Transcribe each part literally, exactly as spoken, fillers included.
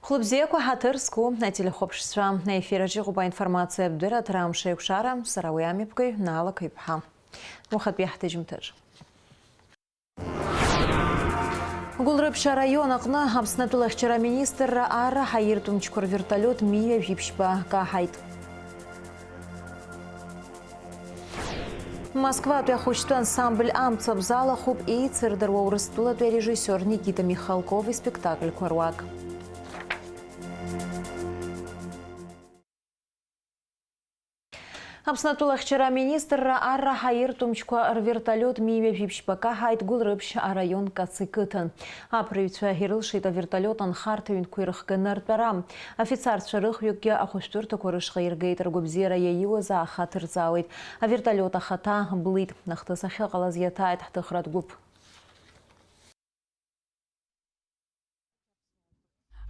Хәлыбзиақәа, ҳаҭыр зқәу ателехәаԥшцәа, аефир аҿы иҟоуп аинформациатә дырраҭара Амшеикәшара, сара уи амҩаԥгаҩ Наала Қыҩԥҳа. Уахатәи ҳҭыжьымҭаҿ. Гәылрыԥшь араион аҟны Аԥсны атәылахьчара аминистрра арра ҳаиртә мчқәа рвертолиот Ми ҩажәи ԥшьба каҳаит. Москватәи ахәыҷтәы ансамбль Амца бзалахуп еицырдыруа Урыстәылатәи арежиссиор Никита Михалков испектакльқәа руак. Аԥсны атәылахьчара аминистрра арра ҳаиртә мчқәа рвертолиот Ми ҩажәи ԥшьба каҳаит Гәылрыԥшь араион Каци қыҭан. Аԥырҩцәа ирылшеит авертолиот анхарҭа ҩынқәа ирыхганы артәара. Афицарцәа рыхҩыкгьы ахәышәтәырҭақәа рышҟа иргеит, ргәабзиара иаиуазаахаҭырҵаауеит. Авертолиот ахаҭа блит. Ахҭыс ахьыҟалаз иаҭааит ҳҭыхратә гәыԥ.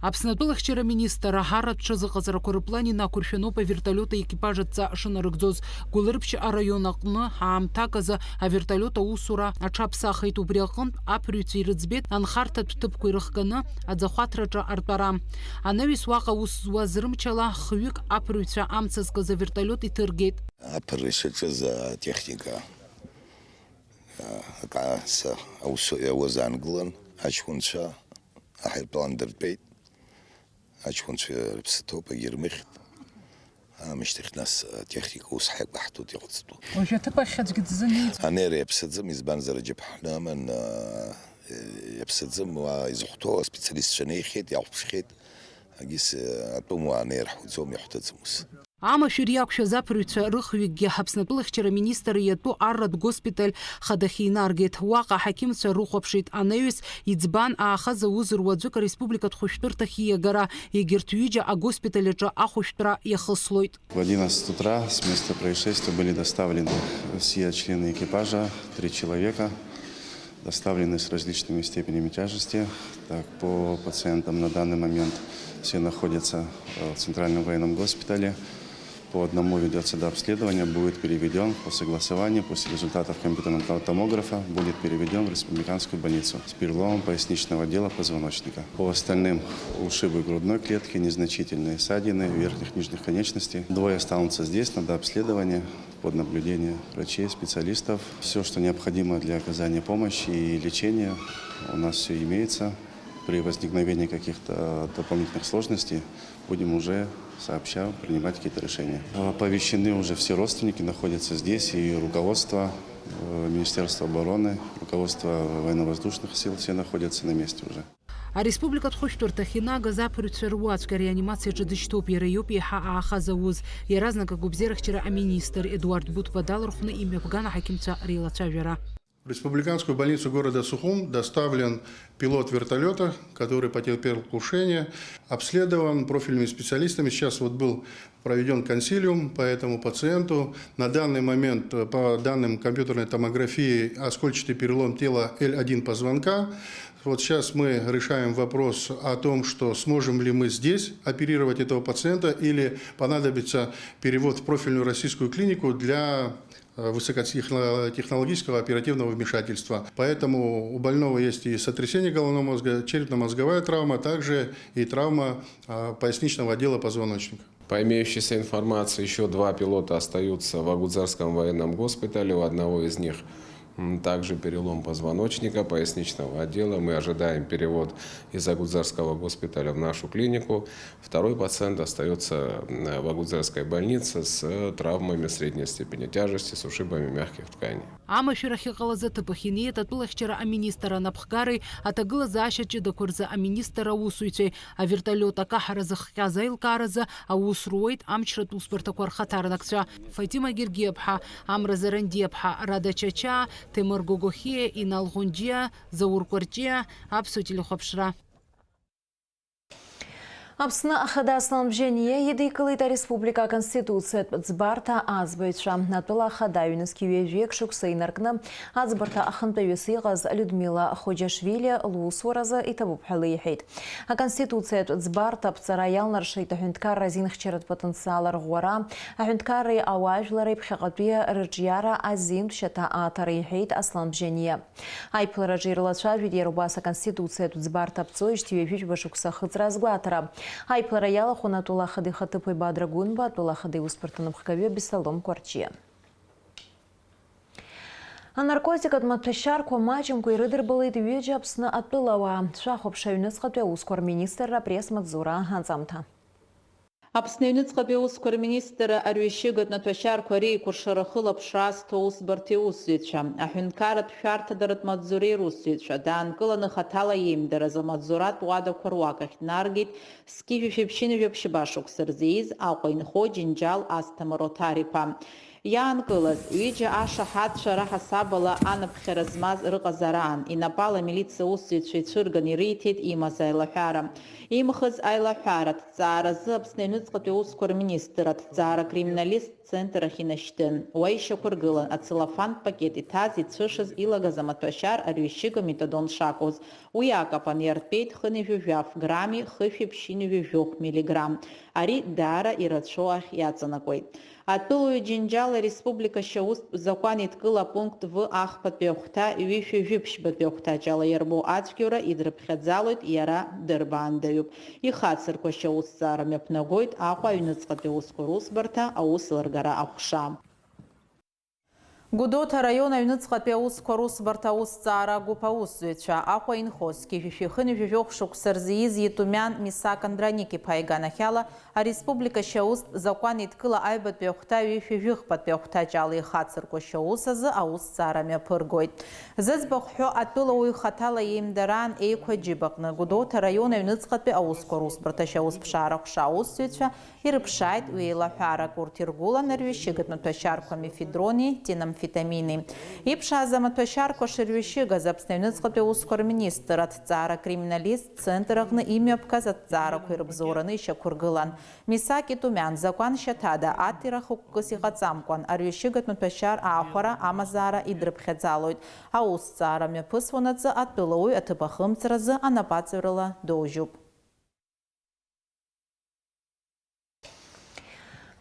Аԥсны атәылахьчара министр аҳаратә ҽазыҟаҵарақәа рыплан инақәыршәаноуп авертолиот аекипаж адҵа шынарыгӡоз. Гәылрыԥшь араион аҟны аамҭак азы авертолиот аусура аҽаԥсахит. Убри аҟынтә аԥырҩцәа ирыӡбеит анхарҭатә ҭыԥқәа ирыхганы аӡахәаҭраҿы артәара. Анаҩс уаҟа аус зуаз рымчала хҩык аԥырҩцәа амца зкыз авертолиот иҭыргеит. Аԥырра ишаҿыз атехника, а, аҟааса аус иауаз аангылан, аҷкәынцәа аҳаирплан дыртәеит. Аҷкәынцәа рыԥсы ҭоуп, агьырмыхьт. Аамышьҭахь нас атехника ус ҳаиқәаҳҭуеит, иҟаҵатәуп. Уажәы аҭыԥ ахь аӡәгьы дзымиӡо? Анеира иаԥсаӡам, избанзар, аџьаԥҳаны аман, а, иаԥсаӡам, уа изыхәҭоу аспециалистцәа неихьеит, иаҳәԥшхьеит. Агьыс, а, атәым уаа анеира ҳуӡом, иаҳәҭыӡым ус. Амашәыр иақәшәаз аԥырҩцәа рыхҩыкгьы Аԥсны атәылахьчара аминистр иатәу арратә госпиталь хадахь инаргеит. Уаҟа аҳақьымцәа рыхәаԥшит. Анаҩс иӡбан аахаз ауз руаӡәык ареспубликатә хәышәтәырҭахь ииагара. Егьырҭ ҩыџьа агоспиталь аҿы ахәышәтәра иахыслоит. В одиннадцать утра с места происшествия были доставлены все члены экипажа, три человека. Доставлены с различными степенями тяжести. Так, по пациентам на данный момент все находятся, э, в Центральном военном госпитале. По одному ведётся дообследование, будет переведён по согласованию, после результатов компьютерного то-, томографа, будет переведён в республиканскую больницу с переломом поясничного отдела позвоночника. По остальным ушибы грудной клетки, незначительные ссадины верхних, нижних конечностей. Двое останутся здесь на дообследование. Под наблюдение врачей, специалистов. Всё, что необходимо для оказания помощи и лечения, у нас всё имеется. При возникновении каких-то дополнительных сложностей будем уже сообща принимать какие-то решения. Оповещены уже все родственники, находятся здесь и руководство, э, Министерства обороны, руководство военно-воздушных сил, все находятся на месте уже. Ареспубликатә хәышәтәырҭахь инагаз аԥырҩцәа руаӡәк ареанимациаҿы дышьҭоуп, иара иоуп еиҳа аахаз ауз. Иаразнак агәабзиарахьчара аминистр Едуард Бутба далархәны имҩаԥган аҳақьымцәа реилацәажәара. В республиканскую больницу города Сухум доставлен пилот вертолёта, который потерпел крушение, обследован профильными специалистами. Сейчас вот был проведён консилиум по этому пациенту. На данный момент, э, по данным компьютерной томографии, оскольчатый перелом тела Л один позвонка. Вот сейчас мы решаем вопрос о том, что сможем ли мы здесь оперировать этого пациента или понадобится перевод в профильную российскую клинику для, э, высокотехно-, технологического оперативного вмешательства. Поэтому у больного есть и сотрясение головного мозга, черепно-мозговая травма, а также и травма, а, поясничного отдела позвоночника. По имеющейся информации, ещё два пилота остаются в Агудзарском военном госпитале. У одного из них, м, также перелом позвоночника, поясничного отдела. Мы ожидаем перевод из Агудзарского госпиталя в нашу клинику. Второй пациент остаётся, м, в Агудзарской больнице с травмами средней степени тяжести, с ушибами мягких тканей. Амашәыр ахьыҟалаз аҭыԥахь инеит атәылахьчара аминистр анапхгареи аҭагылазаашьа ҷыдақәа рзы аминистр аусзуҩцәеи. Авертолиот акаҳара зыхҟьаз аилкааразы аус руеит амчратә усбарҭақәа рхаҭарнакцәа. Фатима Гергиаԥҳа, Амра Зарандиаԥҳа, Рада Чачаа, Ҭемыр Гогохиа, Инал Ӷәынџьиа, Заур Кәарҷиа, Аԥсуа телехәаԥшра. Аԥсны Ахада Аслан Бжьаниа идикылеит ареспублика Аконституциатә ӡбарҭа аӡбаҩцәа. Атәыла Ахада ҩнызқь ҩажәеик шықәса инаркны аӡбарҭа ахантәаҩыс иҟаз Людмила Хоџьашвили лусуразы иҭабуп ҳәа леиҳәеит. Аконституциатә ӡбарҭа аԥҵара иалнаршеит аҳәынҭқарра азинхьчаратә потенциал арӷәӷәара, аҳәынҭқарреи ауаажәлареи ԥхьаҟатәи рыҿиара азинтә шьаҭа аҭара, иҳәеит Аслан Бжьаниа. Аиԥылараҿы ирылацәажәеит иара убас Аконституциатә ӡбарҭа аԥҵоижьҭеи ҩажәи жәаба шықәса ахыҵра азгәаҭара. Аиԥылара иалахәын атәыла ахада ихаҭыԥуаҩ Бадра Гәынба, атәыла ахада иусбарҭа анапхгаҩы Беслом Кәарҷиа. Анаркотикатә маҭәашьарқәа маҷымкәа ирыдырбалеит ҩыџьа Аԥсны атәылауаа. Шәахәаԥш аҩныҵҟатәи аусқәа рминистрра апресс-маҵзура аҵамҭа. Аԥсны аҩныҵҟатәи аусқәа рминистрра арҩашьыгатә маҭәашьарқәа реикәыршара ахылаԥшра азҭо аусбарҭа иусзуҩцәа, аҳәынҭқарратә шәарҭадаратә маҵзуреи русзуҩцәа, даанкыланы хаҭала иеимдаразы амаҵзуратә уадақәа руак ахь днаргеит, зқьи жәшәи ԥшьынҩажәи ԥшьба шықәса рзы ииз Аҟәа инхо Џьынџьал Асҭамыр Оҭар-иԥа. Иаанкылаз, ҩыџьа ашаҳаҭцәа раҳасабала анаԥхьара змаз рыҟазараан, инапала амилициа аусзуҩцәа ицәырган ириҭеит имаз аилаҳәара. Имхыз аилаҳәара аҭҵааразы Аԥсны аҩныҵҟатәи аусқәа рминистр аҭҵаара криминалисттә центр ахь инашьҭын. Уа ишьақәыргылан ацеллофантә пакет иҭаз ицәышыз илагаз амаҭәашьар арҩашьыга метадон шакәыз. Уи акапан иартәеит хынҩажәи жәаф грамми хышәи ԥшьынҩажәи жәохә миллиграмм. Ари даара ирацәоу ахь иаҵанакуеит. Атәылауаҩ Џьынџьал ареспублика ашьаустә закәан еидкыла апункт В ахԥатәи ахәҭа ҩышәи жәиԥшьбатәи ахәҭаҷ ала иарбоу ацәгьоура идрыԥхьаӡалоит, иара дырбаандаҩуп. Ихацырку ашьаусҭҵаара мҩаԥнагоит Аҟәа аҩныҵҟатәи аусқәа русбарҭа аус лыргара аҟәша. Гәдоуҭа араион аҩныҵҟатәи аусқәа русбарҭа аусҭҵаара агәыԥ аусзуҩцәа, Аҟәа инхо зқьи жәшәи хынҩажәи жәохә шықәса рзы ииз Етумиан Мисак Андроник-иԥа иганахьала, ареспублика ашьаустә закәан еидкыла аҩбатәи ахәҭа ҩышәи жәыхԥатәи ахәҭаҷ ала ихацырку ашьаус азы аусҭҵаара мҩаԥыргоит. Зыӡбахә ҳәоу атәылауаҩ хаҭала иеимдараан Еиқәа џьыбаҟны Гәдоуҭа араион аҩныҵҟатәи аусқәа русбарҭа ашьаусԥшаара аҟәша аусзуҩцәа ирыԥшааит уи еилаҳәарак. Урҭ иргылан арҩашьыгатә маҭәашьарқәа мефедрони тинамфетамини. Иԥшааз амаҭәашьарқәа шырҩашьыгаз Аԥсны аҩныҵҟатәи аусқәа рминистр аҭҵаара криминалисттә центр аҟны имҩаԥгаз аҭҵаарақәа ирыбзоураны ишьақәыргылан. Мисак Етумиан закәан шьаҭада аҭира хықәкыс иҟаҵамкәан, арҩашьыгатә маҭәашьар аахәара амазаара идрыԥхьаӡалоит. Аусҭҵаара мҩаԥысуанаҵы атәылауаҩ аҭыԥ ахымҵразы анапаҵаҩрала доужьуп.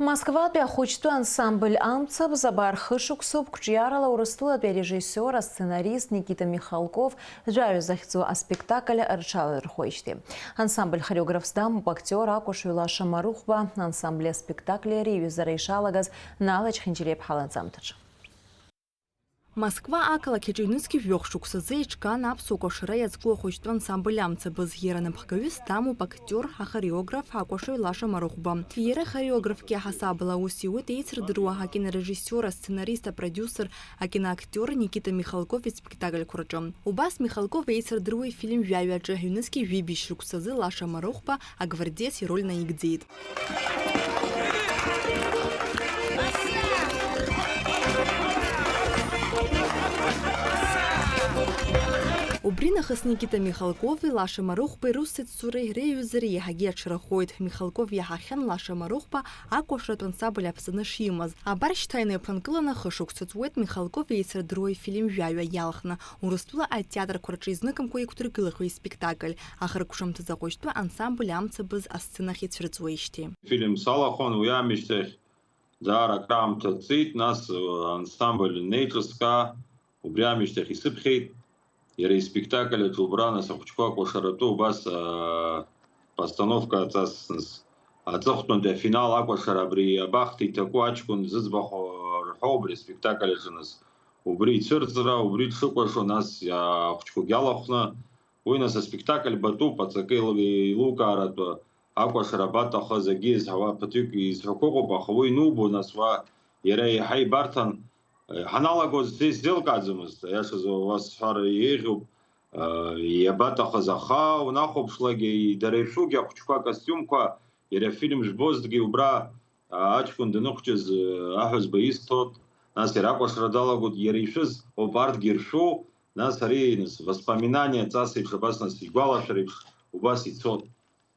Москватәи ахәыҷтәы ансамбль Амцабз абар хышықәсоуп қәҿиарала Урыстәылатәи арежиссиор, асценарист Никита Михалков жәаҩа захьӡу аспектакль рҽалархәуеижьҭеи. Ансамбль хореографс дамоуп актиор, акәашаҩ Лаша Марыхәба, ансамбли аспектакли реиҩызара ишалагаз Нала Чхинчелиаԥҳа ланҵамҭаҿы. Москва ақалақь аҿы ҩнызқь жәохә шықәсазы еиҿкаан аԥсуа кәашара иазку ахәыҷтәы ансамбль Амцабз. Иара напхгаҩыс дамоуп актиор, ахореограф, акәашаҩ Лаша Марыхәба. Иара хореографк иаҳасабала аус иуеит еицырдыруа акинорежиссиор, асценарист, апродиусер, акиноактиор Никита Михалков испектакльқәа рҿы. Убас Михалков еицырдыруа ифильм Жәаҩа аҿы ҩнызқь жәибжь шықәсазы Лаша Марыхәба агвардеец ироль наигӡеит. Убри нахыс Никита Михалкови Лаша Марыхәбеи русеицуреи реиҩызареи иаҳагьы аҽарахоит. Михалков иаҳахьан Лаша Марыхәба акәашаратә ансамбль Аԥсны шимаз. Абар шьҭа инеиԥынкыланы хышықәса ҵуеит Михалков еицырдыруа ифильм Жәаҩа иалхны. Урыстәыла атеатрқәа рҿы изныкымкәа иқәдыргылахьоу испектакль, ахыркәшамҭазы ахәыҷтәы ансамбль Амцабз асценахь ицәырҵуеижьҭеи. Фильм салахәын, уи аамышьҭахь даара акраамҭа ҵит, нас, э, ансамбль неиҿыскаа, убри аамышьҭахь исыԥхьеит. Иара испектакль аҿы убра, нас, ахәыҷқәа акәашаратәы убас, э, постановка аҵасны, аҵыхәтәантәи афинал акәашара абри абахҭа иҭаку аҷкәын зыӡбахә рҳәо убри аспектакль аҿы, нас, убри ицәырҵра, убри дшыкәашо, нас, ахәыҷқәагьы алахәны, уи, нас, аспектакль батәуп, аҵакы еилукааратәы акәашара абаҭахыз, акгьы изҳауа ԥыҭҩык изҳәақәо ыҟоуп, аха уи инубо, нас, уа иара еиҳа ибарҭан, ҳаналагоз сзеилкааӡомызт, аиашазы уа сҳәар еиӷьуп, иабаҭахыз, аха унахәаԥшлакгьы, дара иршәугьы ахәыҷқәа акостиумқәа, иара афильм жәбозҭгьы убра, аҷкәын даныхәҷыз, аҳәызба изҭоит, нас иара акәашара далагоит, иара ишәыз ауп, арҭгьы иршәу, нас ари, нас, воспоминание ҵас еиԥш, абас, нас, игәалашәара еиԥш, убас ицоит.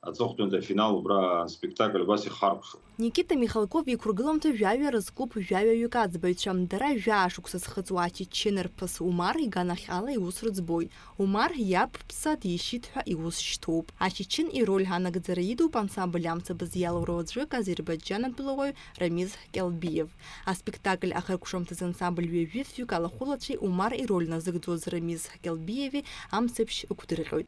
аҵыхәтәантәи афинал убра аспектакль убас ихаркәшоуп. Никита Михалков иқәыргыламҭа жәаҩа рызкуп жәаҩаҩык аӡбаҩцәа. Дара жәаа шықәса зхыҵуа ачычен рԥыс Умар иганахьала иус рыӡбоит. Умар иаб ԥса дишьит ҳәа иус шьҭоуп. Ачычен ироль анагӡара идуп ансамбль Амцабз иалоу аӡәык, азербайџьанатәылауаҩ Рамиз Кьалбиев. Аспектакль ахыркәшамҭаз ансамбль ҩажәи фҩык алахәылацәеи Умар ироль назыгӡоз Рамиз Кьалбиеви амцаԥшь ықәдырҟьоит.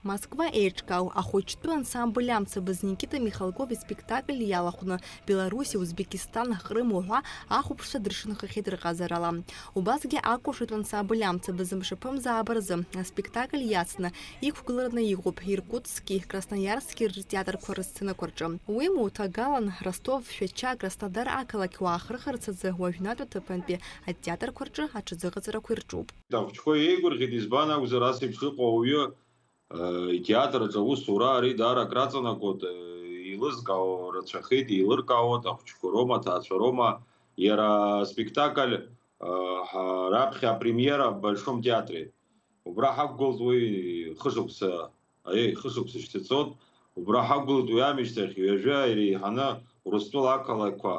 Москва еиҿкаау ахәыҷтәы ансамбль Амцабз Никита Михалков испектакль иалахәны Беларуси, Узбекистан, Ҟрым уҳәа ахәаԥшцәа дыршанхахьеит рҟазарала. Убасгьы акәашатә ансамбль Амцабз мшаԥымзаабаразы аспектакль иацны иқәгылараны иҟоуп Иркутски, Красноиарски ртеатрқәа рсценақәа рҿы. Уимоу, Ҭагалан, Ростов, Шәача, Краснодар ақалақь уаахырхарц азы уажәнатә аҭыԥантәи атеатрқәа рҿы аҽазыҟаҵарақәа ирҿуп. Ахәыҷқәа еигәырӷьеит, избан акәзар, ас еиԥш иҟоу ауаҩы, э, итеатр аҿы аусура ари даара акраҵанакуеит, э, еилызкаауа рацәахеит, еилыркаауеит, ахәыҷқәа роума, аҭаацәа роума, иара аспектакль, э, ҳа-, раԥхьа апремиера в Большом театре. Убра ҳақәгылт уи хышықәса, аиеи, хышықәса шьҭаҵоит. Убра ҳақәгылт уи аамышьҭахь ҩажәа иреиҳаны Урыстәыла ақалақьқәа,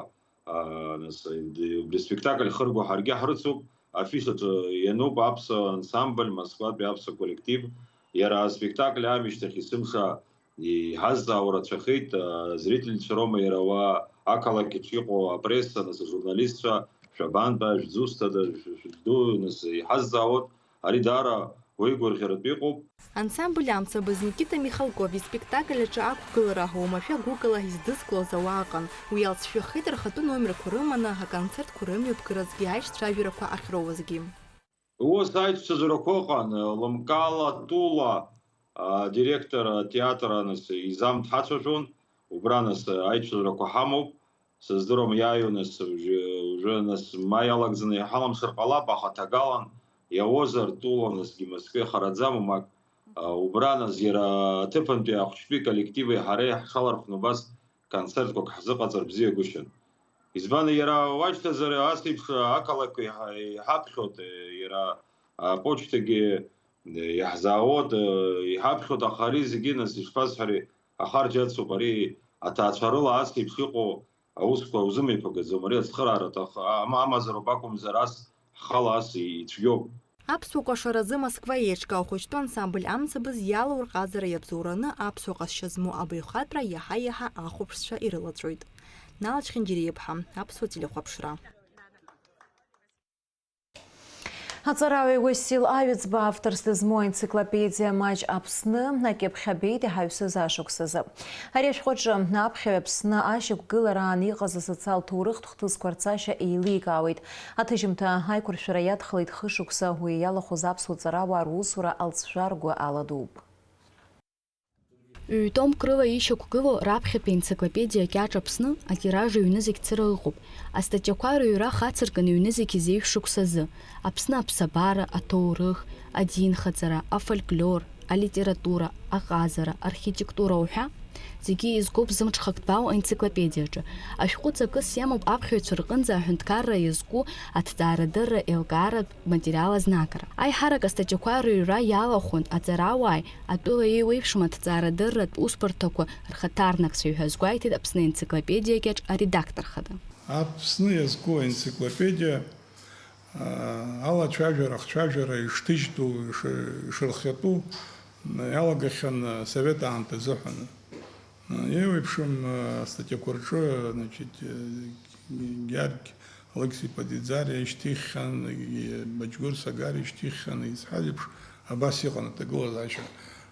аа, нас, убри аспектакль хырго ҳаргьы ҳрыцуп, афишаҿы иануп аԥсуа ансамбль, Москватәи аԥсуа коллектив. Иара аспектакль аамышьҭахь есымша иҳазҵаауа рацәахеит, аа, зрительцәа роума, иара уа ақалақь аҿы иҟоу апресса, нас, ажурналистцәа, шәабантәа, шәзусҭада, шә-, шәду, нас, иҳазҵаауеит. Ари даара уеигәырӷьаратә иҟоуп. Ансамбль Амцабз Никита Михалков испектакль аҿы ақәгылара уамашәа гәыкала издызкылоз ауаа ыҟан. Уи алҵшәахеит рхатәы номерқәа рыманы аконцертқәа рымҩаԥгаразгьы аишьцәажәарақәа ахьроуазгьы. Ус аицәажәарақәа ыҟан, лымкаала Тула, а, директор атеатр, нас, изам дҳацәажәон, убра, нас, аицәажәарақәа ҳамоуп. Сыздыруам, иааиуа, нас, уажәы, уажәы, нас, ма иалагӡаны иҳаламшар ҟалап, аха ҭагалан иауазар, Тула, насгьы Москва ихараӡам, умак, а, убра, нас, иара аҭыԥантәи ахәыҷтәи коллективи ҳареи ҳшалархәны убас концертқәак ҳзыҟаҵар бзиагәышьан. Избан, иара уашьҭазар ас еиԥш ақалақь иҳа-, иҳаԥхьоит, иара аԥочтагьы иаҳзаауеит, иҳаԥхьоит, аха ари зегьы, нас, ишԥасҳәари, ахарџь ацуп, ари аҭаацәа рыла ас еиԥш иҟоу аусқәа узымҩаԥгаӡом, ари ацхыраара аҭах-, ам-, амазароуп акәымзар, ас ҳхала ас ицәгьоуп. Аԥсуа кәашаразы Москва еиҿкаау ахәыҷтәы ансамбль Амцабз иалоу рҟазара иабзоураны аԥсуа ҟазшьа змоу абаҩхатәра иаҳа-иаҳа ахәаԥшцәа ирылаҵәоит. Нала Чхинџьириаԥҳа, Аԥсуа телехәаԥшра. Аҵарауаҩ Уасил Аҩӡба авторс дызмоу аенциклопедиа Маҷ Аԥсны акьыԥхь абеит иҳаҩсыз ашықәсазы. Ари ашәҟәаҿы аԥхьаҩ Аԥсны ашьақәгылараан иҟаз асоциалтә ҭоурыхтә хҭысқәа рцашьа еиликаауеит. Аҭыжьымҭа аиқәыршәара иадхалеит хышықәса, уи иалахәыз аԥсуа ҵарауаа русура алҵшәа ргәы аладууп. Ҩ-томк рыла ишьақәгылоу раԥхьатәи аенциклопедиа Кьаҿ Аԥсны атираж ҩнызқь цыра ыҟоуп. Астатиақәа рыҩра хацыркын ҩнызқь зеижә шықәсазы, Аԥсны аԥсабара, аҭоурых, адинхаҵара, афольклор, алитература, аҟазара, архитектура уҳәа, зегьы еизгоуп зымҽхак ҭбаау аенциклопедиаҿы. Ашәҟәы ҵакыс иамоуп аԥхьаҩцәа рҟынӡа аҳәынҭқарра иазку аҭҵаарадырра еилкааратә материал азнагара. Аиҳарак астатиақәа рыҩра иалахәын аҵарауааи атәыла еиуеиԥшым аҭҵаарадырратә усбарҭақәа рхаҭарнакцәеи ҳәа азгәеиҭеит Аԥсны аенциклопедиа Кьаҿ аредактор хада. Аԥсны иазку аенциклопедиа, аа, алацәажәара, ахцәажәара ишҭыжьтәу, иши-, ишырхиатәу, м, иалагахьан, а, асовет аамҭазы ҳәа. Еиуеиԥшым, а, астатиақәа рҿы, значит, э, Гьаргь Алықьса-иԥа Диӡариа ишьҭиххьан, и-, Баџьгәыр Сагариа ишьҭиххьан, изҳәаз еиԥш, абас иҟан аҭагылазаашьа.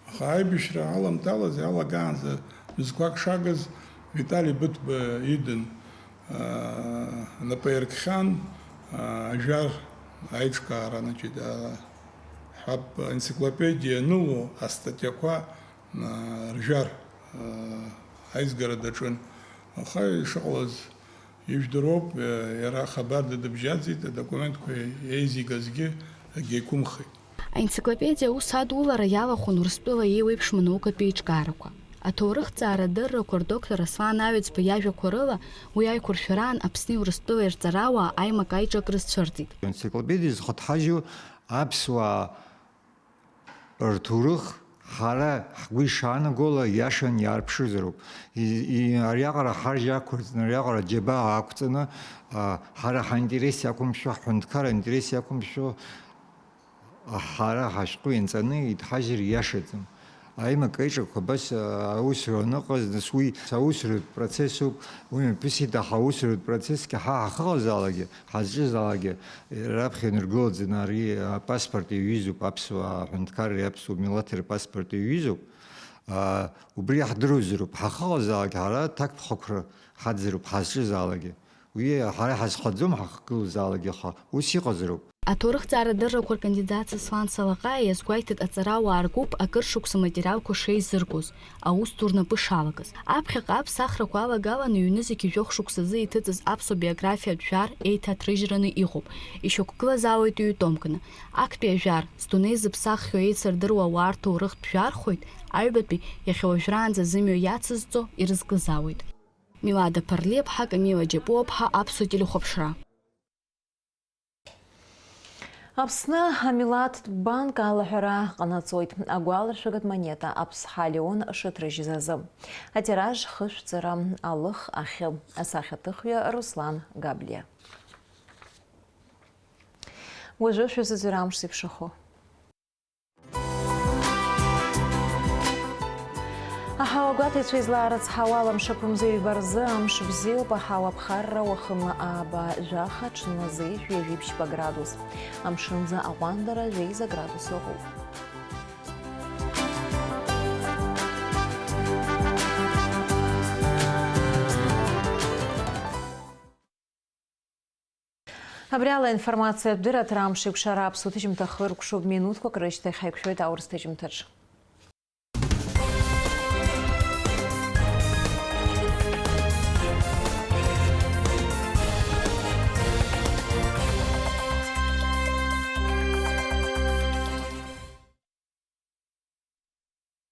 Аха аибашьра аламҭалаз иалагаанӡа мызқәак шагыз Витали Быҭәба идын, аа, напы аиркхьан, аа, ажәар аиҿкаара, значит, аа, ҳәап, аенциклопедиа аныло астатиақәа, аа, ржәар, аа, аизгара даҿын. Аха ишыҟалаз ижәдыруоуп, иара хабар дадыбжьаӡит, адокументқәа еизигазгьы агьеиқәымхеит. Аенциклопедиа аус адулара иалахәын Урыстәыла еиуеиԥшым анаукатә еиҿкаарақәа. Аҭоурыхҭҵаара адыррақәа рдоктор Аслан Аҩӡба иажәақәа рыла, уи аиқәыршәараан Аԥсни Урыстәылеи рҵарауаа аимак-аиҿак рызцәырҵит. Аенциклопедиа зхыҭҳажьу аԥсуаа рҭоурых ҳара ҳгәы ишаанагола иашан иаарԥшызароуп. И-, и-, ариаҟара ҳаржь ақәырҵны, ариаҟара џьабаа ақәҵаны, а, ҳара ҳаинтерес иақәымшәо, ҳҳәынҭқарра аинтерес иақәымшәо, ҳара ҳашәҟәы ианҵаны идҳажьыр иашаӡам. Аимак-аиҿакқәа абас, а, аусура аныҟаз, нас уи аусуратә процессуп, уи мҩаԥысит, аха аусуратә процессгьы ҳа ҳахыҟазаалакгьы, ҳазҿызаалакгьы, раԥхьа инаргылаӡаны ари апаспорт иаҩызоуп, аԥсуаа аҳәынҭқарреи аԥсуа милаҭи рпаспорт иаҩызоуп. А, убри иаҳдыруазароуп, ҳахыҟазаалакгьы, ҳара аҭакԥхықәра ҳаӡароуп, ҳазҿызаалакгьы. Уи ҳара иҳазхаӡом, ҳахгылазаалакгьы, аха ус иҟазароуп. Аҭоурыхҭҵаара адыррақәа ркандидат Сослан Салаҟаиа иазгәеиҭеит аҵарауаа ргәыԥ акыр шықәса аматериалқәа шеизыргоз, аус ду рнапы шалагаз. Аԥхьаҟа аԥсахрақәа алагаланы ҩнызқь жәохә шықәсазы иҭыҵыз аԥсуа биографиатә жәар еиҭаҭрыжьраны иҟоуп, ишьақәгылазаауеит ҩ-томкны. Актәи ажәар, здунеи зыԥсаххьоу еицырдыруа ауаа рҭоурыхтә жәархоит, аҩбатәи, иахьа уажәраанӡа зымҩа иацызҵо ирызкызаауеит. Милада Ԥарлиаԥҳа, Камила Џьапуаԥҳа, Аԥсуа телехәаԥшра. Аԥсны амилаҭтә банк алаҳәара ҟанаҵоит, агәаларшәагатә монета Аԥсҳа Леон шыҭрыжьыз азы. Атираж хышәҵара, алых ахьы. Асахьаҭыхҩы Руслан Габлиа. Уажәы шәазыӡырҩ амш зеиԥшрахо. Аҳауа гәаҭаҩцәа излаарыцҳауа ала, мшаԥымза ҩба рзы амш бзиоуп, аҳауа ԥхарра уахынла ааба жәаха, аҽны зеижә ҩажәи ԥшьба градус. Амшынӡы аҟәандара жәеиза градус ыҟоуп. Абри ала аинформациатә дырраҭара амш еиқәшара аԥсуа ҭыжьымҭа хыркәшоуп, минуҭқәак рышьҭахь ҳаиқәшәоит аурыс ҭыжьымҭаҿ.